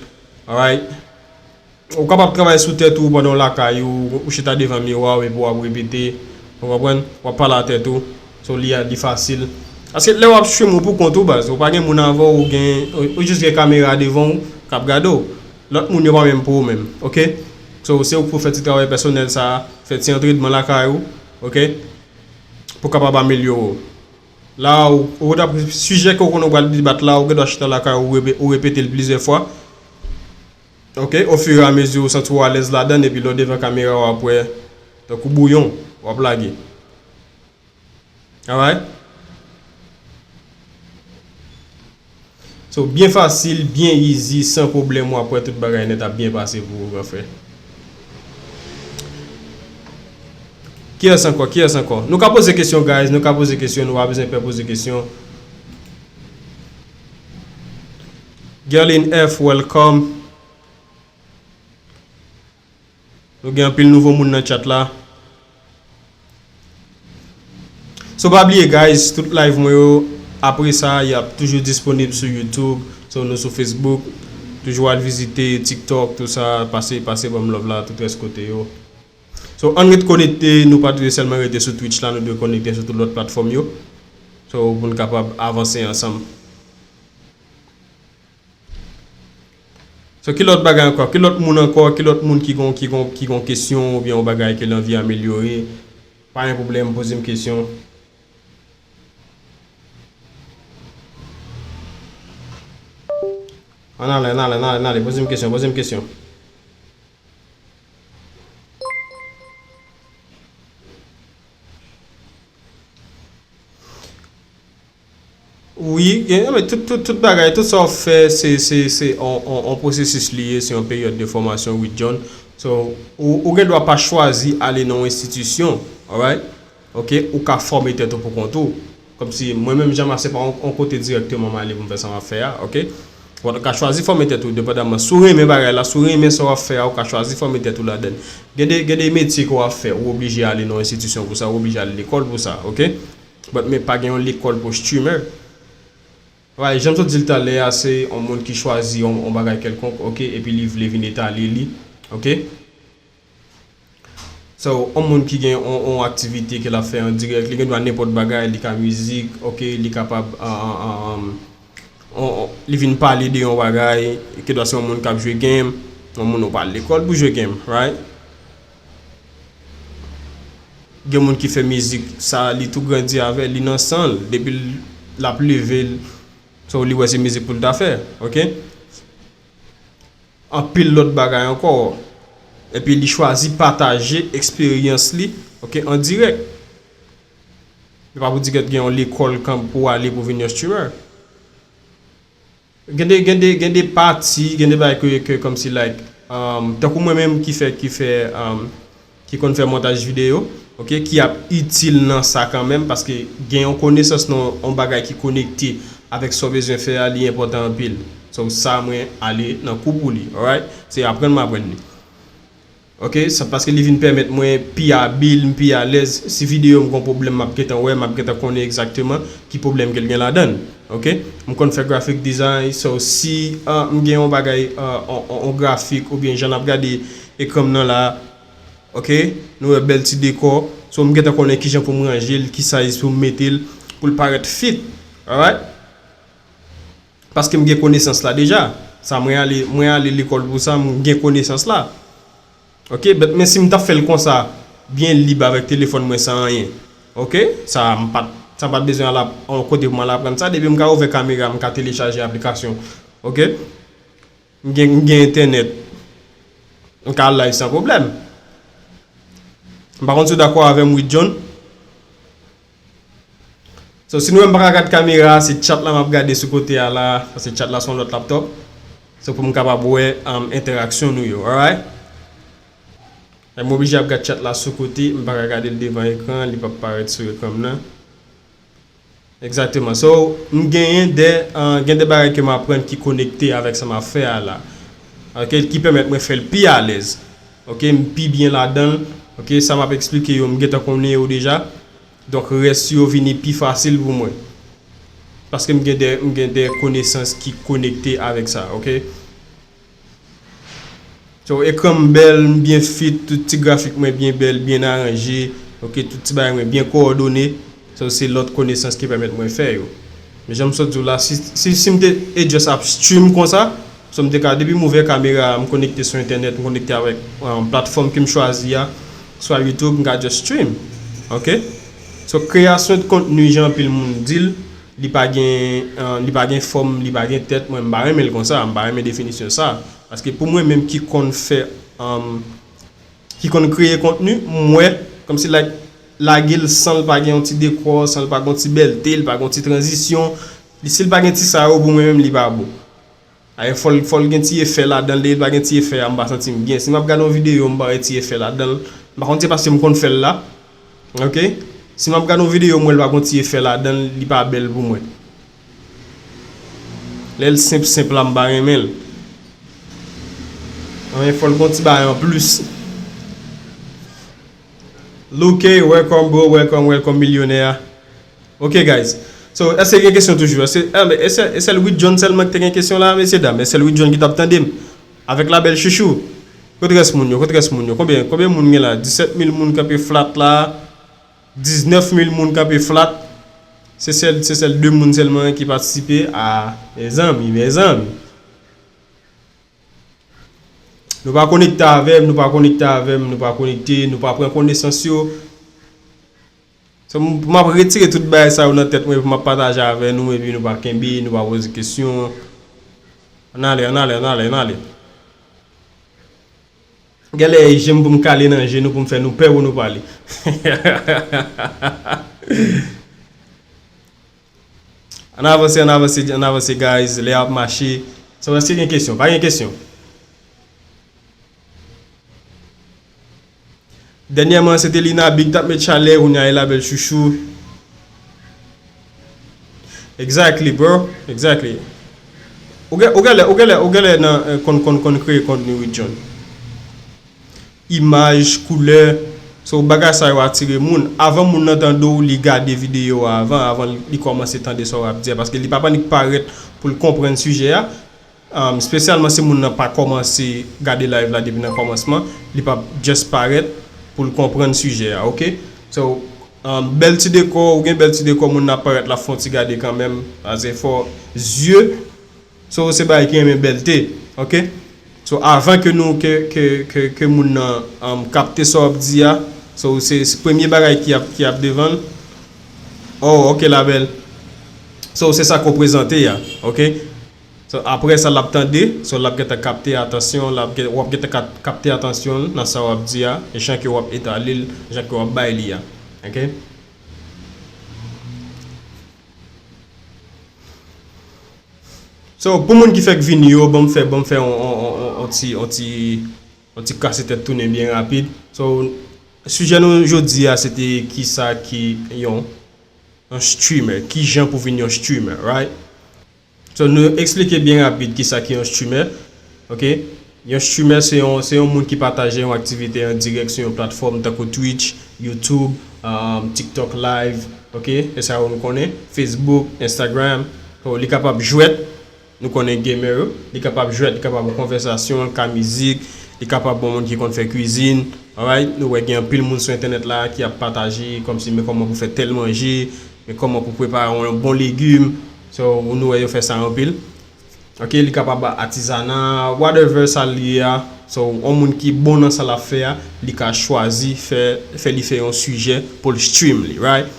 Alright. Ou kapab travay sou tèt ou pandan w lakay ou, ou chita devan miwa w epi w ap repete. Ou konprann? W ap pale a tèt ou. So, li, li fasil. Paske lè w ap stream ou pou kont ou, baz, ou pa gen moun avè w, ou gen, ou, ou jis gen kamera devan w k ap gade w. Lòt moun yo pa menm pou ou menm, ok? So, se ou k pou fè ti travay pèsonèl sa a, fè ti antrenman lakay ou, ok? Pou w kapab amelyore w. La, ou, ou t ap, sijè ke w konnen w pral debat la, ou gen dwa chita lakay ou, ou repe-, ou repete l plizyè fwa. Ok, ofiramezi ou santi w alèz ladan l, epi lè w devan kamera w ap wè, tankou bouyon, w ap lage. Alright? So, byen fasil, byen easy, san pwoblèm, w ap wè tout bagay nèt ap byen pase pou ou, gran frè. Kiyès ankò? Kiyès ankò? Nou ka poze kesyon, guys. Nou ka poze kesyon. Nou pa bezwen pè poze kesyon. Gerlin F, welcome. Nou gen anpil nouvo moun nan chat la. So, pa bliye, guys, tout live mwen yo, apre sa, y ap toujou disponib sou YouTube. So, nou sou Facebook. Toujou al vizite TikTok, tout sa. Pase, pase ban m love la, tout rès kote yo. So, ann ret konekte, nou pa dwe sèlman rete sou Twitch la, nou dwe konekte sou tout lòt platfòm yo. So, pou n kapab avanse ansanm. So, ki lòt bagay ankò? Ki lòt moun ankò? Ki lòt moun ki gon, ki gon, ki gon kesyon oubyen yon bagay ke l anvi amelyore? Pa gen pwoblèm, poze m kesyon. Ann ale, ann ale, ann ale, ann ale. Poze m kesyon, poze m kesyon. Wi, gen, men tout, tout, tout bagay, tout sa w ap fè, se, se, se on, on, on pwosesis li ye, se yon peryòd de fòmasyon, wi, John. So, ou, ou gen dwa pa chwazi ale nan yon enstitisyon, alright? Ok, ou ka fòme tèt ou pou kont ou. Kòmsi mwen menm, Jean Marc, se pa yon, yon kote dirèkteman m ale pou m fè sa m ap fè a, ok? Ou ka chwazi fòme tèt ou, depandaman. Si w renmen bagay la, si w renmen sa w ap fè a, ou ka chwazi fòme tèt ou ladan l. Gen de, gen de metye ke w ap fè, ou oblije ale nan yon enstitisyon pou sa, ou oblije ale lekòl pou sa, ok? But, men pa gen yon lekòl pou streamer. Right, jan m sot di l talè a, se yon moun ki chwazi yon, yon bagay kèlkonk, ok, epi li vle vin etale li, ok? So, yon moun ki gen yon, yon aktivite ke l ap fè an dirèk, li gen dwa nenpòt bagay, li ka mizik, ok, li kapab, ah, ah, ah, um, on, on, li vin pale de yon bagay, ke dwa se yon moun k ap jwe game, yon moun ou pa al lekòl pou jwe game, right? Gen moun ki fè mizik, sa li tou grandi avè, li nan san l, depi l, l ap leve, l, so li wè se mizik pou l ta fè, ok? Anpil lòt bagay ankò. Epi li chwazi pataje eksperyans li, ok, an dirèk. E pa pou di ke gen yon lekòl kanp pou w ale pou vin yon streamer. Gen de, gen de, gen de pati, gen de bagay ke, ke kòmsi, like, um, tankou mwen menm ki fè, ki fè, um, ki konn fè montaj videyo, ok, ki ap itil nan sa kanmenm, paske gen yon konesans nan yon bagay ki konekte avèk sa w bezwen fè a, li enpòtan anpil. So, sa mwen ale nan kou pou li, alright? Se aprann m aprann li. Ok, sa paske li vin pèmèt mwen pi abil, m pi alèz. Si videyo m gon pwoblèm, m ap gentan wè, m ap gentan konnen egzakteman ki pwoblèm ke l gen ladan l. Ok, m konn fè graphic design, so si ah, m gen yon bagay, ah, on, on, on grafik oubyen jan n ap gade ekran m nan la, ok, nou wè bèl ti dekò, so m gentan konnen kijan pou m ranje l, ki size pou m mete l, pou l parèt fit, alright? Paske m gen konesans la deja. Sa mwen ale, mwen ale lekòl pou sa, m gen konesans la. Ok, but men si m t ap fè l konsa, byen lib avèk telefòn mwen san anyen. Ok, sa m pa t, sa m pa t bezwen al ap, yon kote pou m al aprann sa. Depi m ka ouvè kamera, m ka telechaje aplikasyon. Ok, m gen, m gen entènèt. M ka al live san pwoblèm. M pa konn si w dakò avè m, Wid John. So, si nou wè m pa ka gad kamera a, se chat la m ap gade sou kote a la, paske chat la se yon lòt laptop. So, pou m kapab wè, um, entèraksyon nou yo, alright? E m oblije ap gad chat la sou kote, m pa ka gade l devan ekran, li p ap parèt sou ekran m nan. Egzakteman. So, m genyen de, uh, gen de bagay ke m aprann ki konekte avèk sa m ap fè a la. Ok, ki pèmèt mwen fè l pi alèz. Ok, m pi byen ladan l. Ok, sa m ap eksplike yo, m gentan konnen yo deja. Donk, rès yo vini pi fasil pou mwen. Paske m gen de, m gen de konesans ki konekte avèk sa, ok? So, ekran m bèl, m byen fit, tout ti grafik mwen byen bèl, byen aranje, ok, tout ti bagay mwen byen kowòdone. So, se lòt konesans ki pèmèt mwen fè yo. Men jan m sot di w la, si, si, si m te, e just ap stream konsa, so m te ka, depi m ouvè kamera a, m konekte sou entènèt, m konekte avèk, um, platfòm ke m chwazi a, swa YouTube, m ka just stream. Ok? So, kreyasyon de kontni, jan anpil moun di l, li pa gen, uh, li pa gen fòm, li pa gen tèt, mwen, m pa renmen l konsa, m pa renmen definisyon sa. Paske pou mwen menm ki konn fè, um, ki konn kreye kontni, m wè, kòmsi, like, lage l san l pa gen yon ti dekò, san l pa gen yon ti bèlte, l pa gen yon ti tranzisyon. Li, si l pa gen ti sa yo, pou mwen menm, li pa bon. Aye, fò l, fò l gen ti efè ladan l, depi l pa gen ti efè a, m pa santi m byen. Si m ap gade yon videyo, m pa wè ti efè ladan l, m pa konn se paske m konn fè l la. Ok? Si m ap gade yon videyo, m wè l pa gen ti efè ladan l, li pa bèl pou mwen. Lè l senp, senp la, m pa renmen l. Anyen, fò l gon ti bagay anplis. Luke, welcome, bro, welcome, welcome, milyonè. Ok, guys. So, èske gen kesyon toujou? Èske, eh, men, e sèl, e sèl Wid John sèlman ki te gen kesyon la, mesye dam? E sèl Wid John ki t ap tande m? Avèk la bèl chouchou. Kote rès moun yo? Kote rès moun yo? Konbyen, konbyen moun gen la? Disèt mil moun kanpe flat la. Diznèf mil moun kanpe flat. Se sèl, se sèl de moun sèlman ki patisipe. A, mezanmi, mezanmi. Nou pa konekte avè m, nou pa konekte avè m, nou pa konekte, nou pa pran konesans yo. So, m, m ap retire tout bagay sa yo nan tèt mwen, pou m ap pataje avè nou, epi nou pa kenbe, nou pa poze kesyon. Ann ale, ann ale, ann ale, ann ale. Genlè e je m pou m kale nan je nou pou m fè nou pè pou nou pale. Ann avanse, ann avanse, ann avanse, guys. Lè a ap mache. So, èske gen kesyon? Pa gen kesyon. Dènyèman, se te Lina Big t ap met chalè, kounye a e Labèl Chouchou. Exactly, bro. Exactly. Ou gen, ou genlè, ou genlè, ou genlè nan, eh, konn, konn, konn kreye kontni, wi, John. Imaj, koulè. So, bagay sa yo atire moun. Avan moun nan tande w, li gade videyo a avan, avan li kòmanse tande sa w ap di a, paske li p ap annik parèt pou l konprann sijè a. Um, espesyalman si moun nan pa kòmanse gade live la depi nan kòmansman, li p ap just parèt pou l konprann sijè a, oke? So, um, bèl ti dekò, ou gen bèl ti dekò, moun nan ap parèt, l ap fè yon ti gade kanmenm, paske fò zye, so, se bagay ki renmen bèlte, oke? So, avan ke nou, ke, ke, ke, ke moun nan, um, kapte sa w ap di a, so, se, se premye bagay ki ap, ki ap devan l. Oh, oke, Labèl. So, se sa k reprezante a, oke? So, apre sa, l ap tande, so, l ap gentan kapte atansyon, l ap gen, w ap gentan kap-, kapte atansyon l nan sa w ap di a, e jan ke w ap etale l, jan ke w ap bay li a. Oke? So, pou moun ki fèk vini yo, ban m fè, ban m fè on, on, on, on, on ti, on ti, on ti kase tèt tounen byen rapid. So, sijè nou jodi a, se te kisa ki yon, yon streamer, kijan pou vin yon streamer, right? So, nou eksplike byen rapid kisa ki yon streamer, oke? Yon streamer se yon, se yon moun ki pataje yon aktivite an dirèk sou yon platfòm tankou Twitch, YouTube, um, TikTok Live, oke? E sa yo nou konnen, Facebook, Instagram. So, li kapab jwèt, nou konnen gamer yo, li kapab jwèt, li kapab yon konvèsasyon, li ka mizik, li kapab yon moun ki konn fè kwizin, alright? Nou wè gen anpil moun sou entènèt la ki ap pataje kòmsi men kòman pou fè tèl manje, men kòman pou prepare yon bon legim. So, nou wè yo fè sa anpil. Oke, li kapab atizana, whatever sa l ye a. So, yon moun ki bon nan sa l ap fè a, li ka chwazi fè, fè li fè yon sijè pou l stream li, right?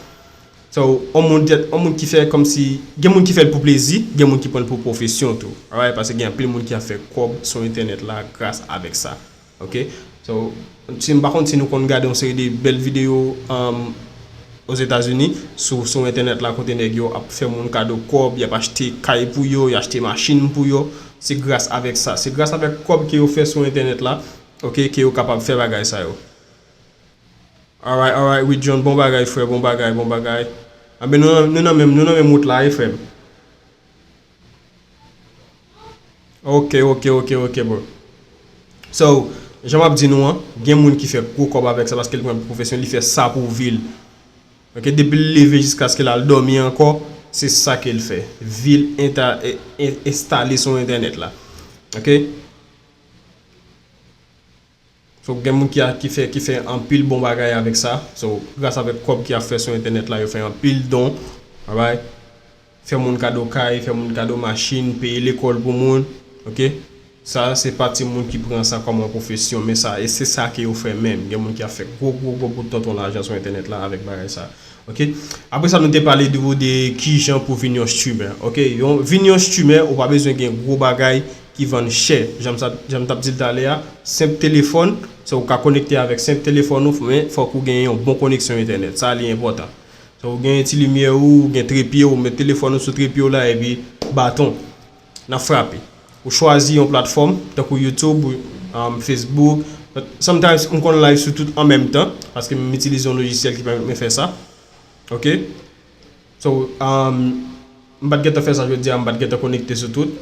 So, yon moun, yon moun ki fè kòmsi, gen moun ki fè l pou plezi, gen moun ki pran l pou pwofesyon tou, alright? Paske gen anpil moun ki ap fè kòb sou entènèt la gras avèk sa. Oke? So, si m pa konn si nou konn gade yon seri de bèl videyo, um, Ozetazini, sou, sou entènèt la, kote nèg yo ap fè moun kado kòb, y ap achte kay pou yo, y achte machin pou yo. Se gras avèk sa. Se gras avèk kòb ke yo fè sou entènèt la, oke, ke yo kapab fè bagay sa yo. Alright, alright, wi, John, bon bagay, frè, bon bagay, bon bagay. Anben, nou, nou nan menm, nou nan menm wout la, wi, frè m. Oke, oke, oke, oke, bro. So, jan m ap di nou an, gen moun ki fè gwo kòb avèk sa paske li pran pwofesyon, li fè sa pou vi l. Oke, depi l leve jiskaske l al dòmi ankò, se sa ke l fè. Vi l enta-, e-, e-, enstale sou entènèt la. Oke? So, gen moun ki a, ki fè, ki fè anpil bon bagay avèk sa. So, gras avèk kòb ki ap fè sou entènèt la, yo fè anpil don. Alright? Fè moun kado kay, fè moun kado machin, peye lekòl pou moun. Oke? Sa, se pa ti moun ki pran sa kòm yon pwofesyon, men sa, e se sa ke yo fè menm. Gen moun ki ap fè gwo, gwo, gwo bout tonton lajan sou entènèt la avèk bagay sa. Oke? Apre sa, nou te pale de, de kijan pou vin yon streamer. Oke? Yon, vin yon streamer, ou pa bezwen gen gwo bagay ki vann chè. Jan m sa, jan m t ap di l talè a, senp telefòn, so ou ka konekte avèk senp telefòn ou, men fòk ou gen yon bon koneksyon entènèt. Sa li enpòtan. So ou gen ti limyè ou, ou gen trepye ou, met telefòn ou sou trepye w la, epi baton, n ap frape. Ou chwazi yon platfòm, tankou YouTube, um, Facebook. But sometimes, m konn live sou tout an menm tan, paske m itilize yon lojisyèl ki pèmèt mwen fè sa. Oke? So, um, m pa t gentan fè sa jodi a, m pa t gentan konekte sou tout.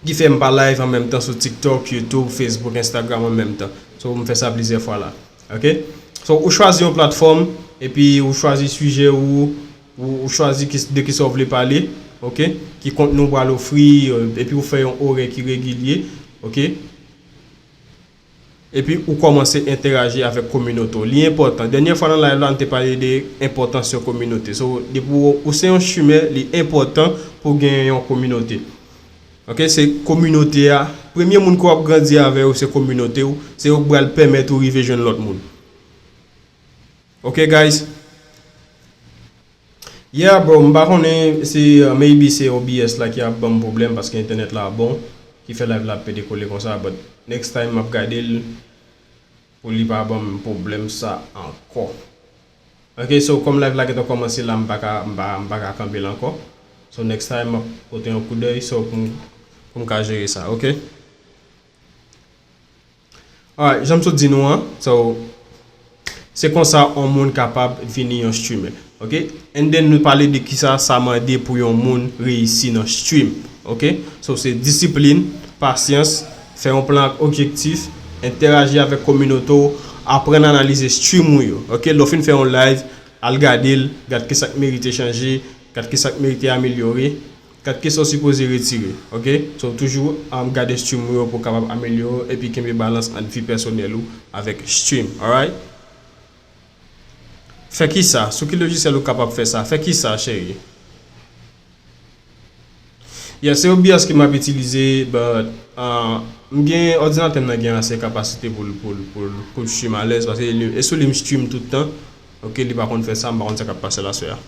Ki fè m pa live an menm tan sou TikTok, YouTube, Facebook, Instagram an menm tan. So, m fè sa plizyè fwa la. Oke? So, ou chwazi yon platfòm, epi ou chwazi sijè ou, ou, ou chwazi ki, de kisa w vle pale, oke? Ki kontni w pral ofri, epi ou fè yon orè ki regilye, oke? Epi ou kòmanse entèraji avèk kominote w. Li enpòtan. Dènyè fwa nan live la, nou te pale de enpòtans yon kominote. So, depi w, ou se yon streamer, li enpòtan pou w gen yon kominote. Oke, se kominote a. Premye moun ke w ap grandi avè yo, se kominote w. Se yo k pral pèmèt ou rive jwenn lòt moun. Oke, guys? Yeah, bro, m pa konnen si, uh, maybe se O B S la ki ap ban m pwoblèm paske entènèt la bon, ki fè live la ap pede kole konsa, but next time m ap gade l pou li pa ban m pwoblèm sa ankò. Oke, so kòm live la gentan kòmanse la, m pa ka, m pa, m pa ka kanpe l ankò. So next time m ap pote yon koudèy, so pou m, pou m ka jere sa, oke? Alright, jan m sot di nou an, so, se konsa yon moun kapab vini yon streamer. Ok? And then nou pale de kisa sa mande pou yon moun reyisi nan stream. Ok? So, se disiplin, pasyans, fè yon plan ak objektif, entèraji avèk kominote w, aprann analize stream ou yo. Ok? Lè w fin fè yon live, al gade l, gad kisa k merite chanje, gad kisa k merite amelyore. Gad kisa w sipoze retire, ok? So, toujou, um, gade stream ou yo pou w kapab amelyore w epi kenbe balans ant vi pèsonèl ou avèk stream, alright? Fè kisa? Sou ki lojisyèl ou kapab fè sa? Fè kisa, cheri? Yeah, se O B S ke m ap itilize, but, uh, m gen òdinatè m nan gen ase kapasite pou l, pou l, pou l, pou l stream alèz, paske li, e sou li m stream tout tan. Ok, li pa konn fè sa, m pa konn sa k ap pase l aswè a.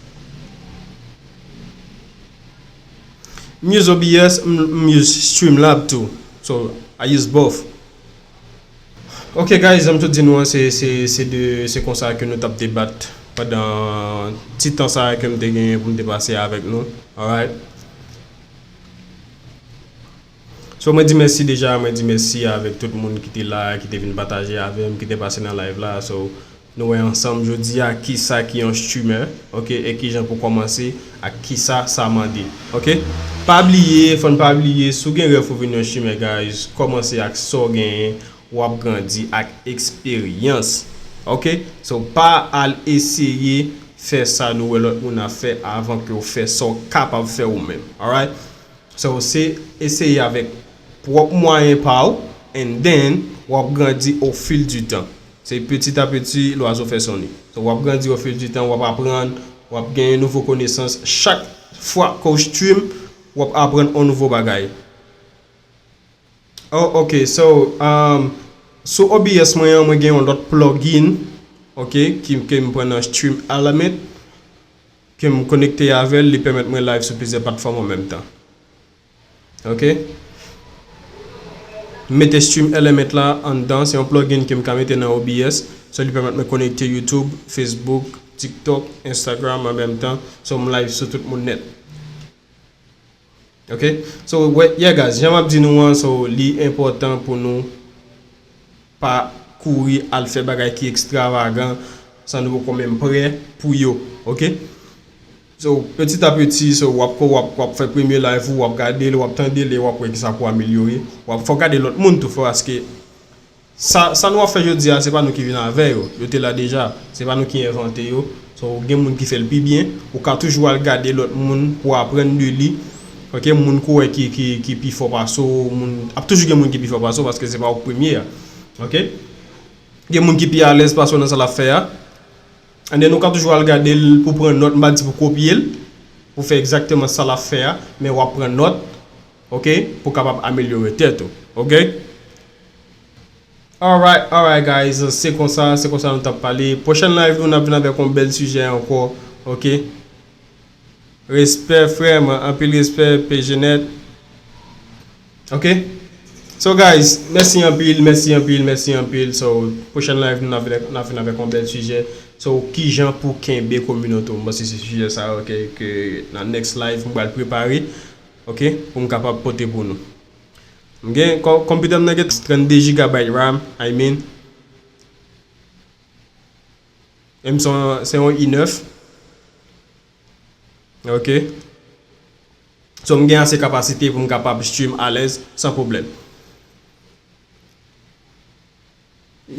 M use O B S, m, m use Streamlab tou. So, I use both. Ok, guys, jan m sot di nou an, se, se, se de, se konsa ke nou t ap debat pandan ti tan sa a ke m te genyen pou m te pase avèk nou. Alright? So, mwen di mèsi deja, mwen di mèsi avèk tout moun ki te la, ki te vin pataje avè m, ki te pase nan live la. So, nou wè ansanm jodi a kisa ki yon streamer, ok, e kijan pou kòmanse ak kisa sa mande, ok? Pa bliye, fò n pa bliye, si w gen rèv pou vin yon streamer, guys, kòmanse ak sa w genyen, w ap grandi ak eksperyans, ok? So, pa al eseye fè sa nou wè lòt moun ap fè avan ke w fè sa w kapab fè ou menm, alright? So, se eseye avèk pwòp mwayen pa w, and then, w ap grandi au fil du temps. Se petit à petit, lwazo fè son ni. So, w ap grandi au fil du temps, w ap aprann, w ap genyen nouvo konesans. Chak fwa ke w stream, w ap aprann yon nouvo bagay. Oh, ok. So, um, sou O B S mwen an, mwen gen yon lòt plugin, ok, ki, ke m pran nan Stream Element, ke m konekte avè l, li pèmèt mwen live sou plizyè platfòm an menm tan. Ok? M mete Stream Element la anndan, se yon plugin ke m ka mete nan O B S. So, li pèmèt mwen konekte YouTube, Facebook, TikTok, Instagram an menm tan. So, m live sou tout moun nèt. Ok? So, wè, yeah, guys, jan m ap di nou an, so, li enpòtan pou nou pa kouri al fè bagay ki ekstravagan san nou poko menm prè pou yo, ok? So, petit à petit, so, w ap, w ap, w ap fè premye live ou, w ap gade l, w ap tande l, e w ap wè kisa pou amelyore. W ap fò gade lòt moun tou, fò, paske sa, sa nou ap fè jodi a, se pa nou ki vin avè yo. Yo te la deja. Se pa nou ki envante yo. So, gen moun ki fè l pi byen. Ou ka toujou al gade lòt moun pou aprann de li. Ok, moun ke w wè ki, ki, ki pi fò pase w, moun, ap toujou gen moun ki pi fò pase w paske se pa ou k premye a. Ok? Gen moun ki pi alèz pase w nan sa l ap fè a. And then ou ka toujou al gade l pou pran nòt, m pa di pou kopye l, pou fè egzakteman sa l ap fè a, men w ap pran nòt, ok, pou kapab amelyore tèt ou, ok? Alright, alright, guys, se konsa, se konsa nou t ap pale. Pwochèn live nou, n ap vin avèk yon bèl sijè ankò, ok? Respè, frè m, anpil respè, P G Net. Ok? So, guys, mèsi anpil, mèsi anpil, mèsi anpil. So, pwochèn live, nou, n ap vin, n ap vin avèk yon bèl sijè. So, kijan pou kenbe kominote w? M panse se sijè sa, ok, ke nan next live, m pral prepare, ok, pou m kapab pote pou nou. M gen, kò-, konpitè m nan gen trannde gigabyte RAM, I mean. E m se yon, se yon i nèf. Ok. So, m gen ase kapasite pou m kapab stream alèz, san pwoblèm.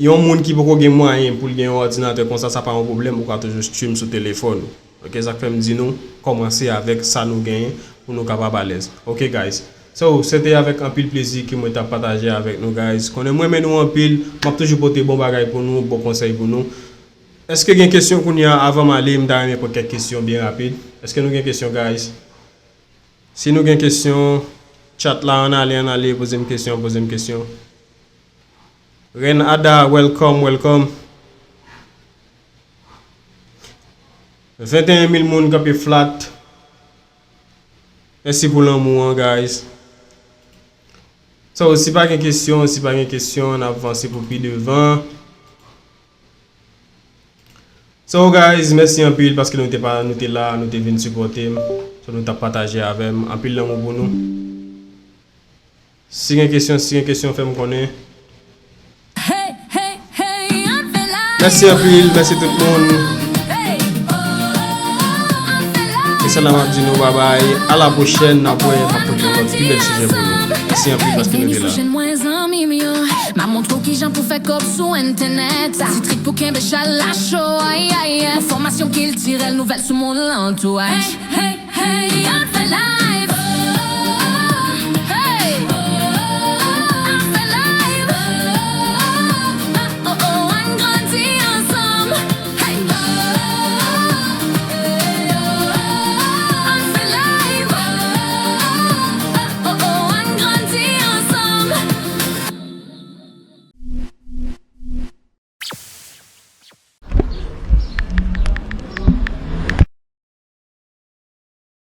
Yon moun ki poko gen mwayen pou l gen yon òdinatè konsa, sa pa yon pwoblèm, ou ka toujou stream sou telefòn ou. Ok, sa k fè m di nou, kòmanse avèk sa nou genyen pou nou kapab alèz. Ok, guys. So, se te avèk anpil plezi ke mwen t ap pataje avèk nou, guys. Konnen m renmen nou anpil, m ap toujou pote bon bagay pou nou, bon konsèy pou nou. Èske gen kesyon kounye a avan m ale? M ta renmen pran kèk kesyon byen rapid. Èske nou gen kesyon, guys? Si nou gen kesyon, chat la, ann ale, ann ale, poze m kesyon, poze m kesyon. Ren Ada, welcome, welcome. Venteyen mil moun kanpe flat. Mèsi pou lanmou an, guys. So, si pa gen kesyon, si pa gen kesyon, n ap vanse pou pi devan. So, guys, mèsi anpil paske nou te pa, nou te la, nou te vin sipòte m. So, nou t ap pataje avè m. Anpil lanmou pou nou. Si gen kesyon, si gen kesyon, fè m konnen. Mèsi anpil, mèsi tout moun. E se la m ap di nou babay, a la pwochèn, n ap wè, n ap pote yon lòt pi bèl sijè pou nou. Mèsi anpil paske nou te la. Mwen zanmi m yo, m ap montre w kijan pou fè kòb sou entènèt. Ti trik pou kenbe chalachou, ay ay ay. Enfòmasyon kiltirèl, nouvèl sou moun lan tou, ay. Hey, hey, hey, an fè la.